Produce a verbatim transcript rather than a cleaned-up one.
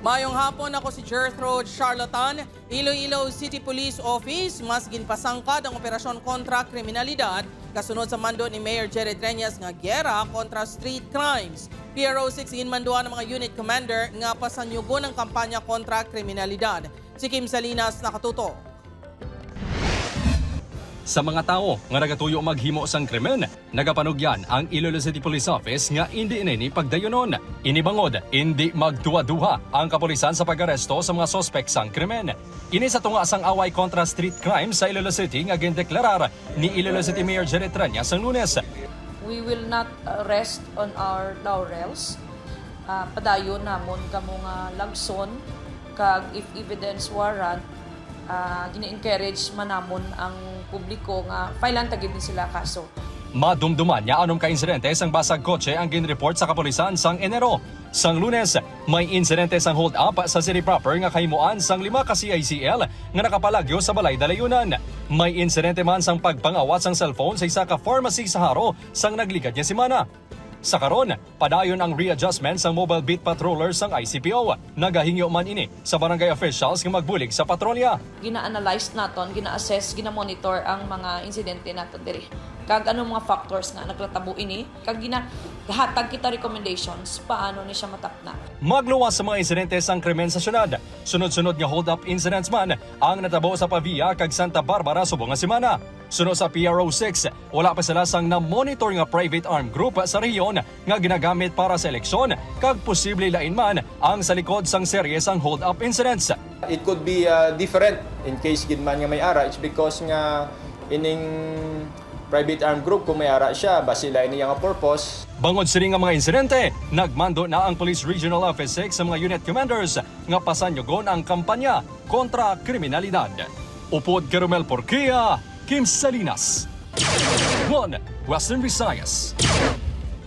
Mayong hapon, ako si Gertrude Charlatan. Iloilo City Police Office, mas ginpasangkad ang operasyon kontra kriminalidad kasunod sa mando ni Mayor Jerry Treñas nga giyera kontra street crimes. P R O six ginmanduan ang mga unit commander nga pasanyugon ang kampanya kontra kriminalidad. Si Kim Salinas nakatutok. Sa mga tawo nga nagatuyo maghimo sang krimen, nagapanugyan ang Iloilo City Police Office nga indi ini pagdayunon. Ini bangod, indi magduha-duha ang kapulisan sa pag-aresto sa mga suspek sang krimen. Ini sa tunga sang away kontra street crime sa Iloilo City nga gindeklarar ni Iloilo City Mayor Jerry Treñas sang Lunes. We will not uh, rest on our laurels. Ah, padayon namon kamo nga lagson, kag if evidence warrant, ah, gina-encourage man namon ang publiko nga filean ta gid ni sila kaso. Madumduman nga anom ka insidente sang basag kotse ang ginreport sa kapulisan sang Enero. Sang Lunes, may insidente sang hold-up sa city proper nga kahimuan sang lima ka C I C L nga nakapalagyo sa balay dalayunan. May insidente man sang pagpangawat sang cellphone sa isa ka pharmacy sa Jaro sang nagligad nga semana. Sa karon, padayon ang readjustment sang mobile beat patroller sang I C P O. Nagahingyo man ini sa barangay officials nga magbulig sa patrolya. Gina-analyze naton, gina-assess, gina-monitor ang mga insidente naton diri. Kag ano mga factors nga naglatabo ini, kag gina-, gahatag kita recommendations paano ni siya matapna. Magluwas sa mga insidente sang krimen sa syudad. Sunod-sunod nga hold-up incidents man ang natabo sa Pavia kag Santa Barbara subong nga semana. Suno sa P R O six, wala pa sila sang na-monitor nga private armed group sa rehiyon nga ginagamit para sa eleksyon, kag posible lain man ang sa likod sang serye sang hold-up incidents. It could be uh, different in case gid man nga may ara. It's because nga ining private armed group, kung may ara siya, basi lain niya nga purpose. Bangod sini nga mga insidente, nagmando na ang Police Regional Office six sa mga unit commanders nga pasanyugon ang kampanya kontra kriminalidad. Upod kay Romel Porquia, Kim Salinas, One Western Visayas.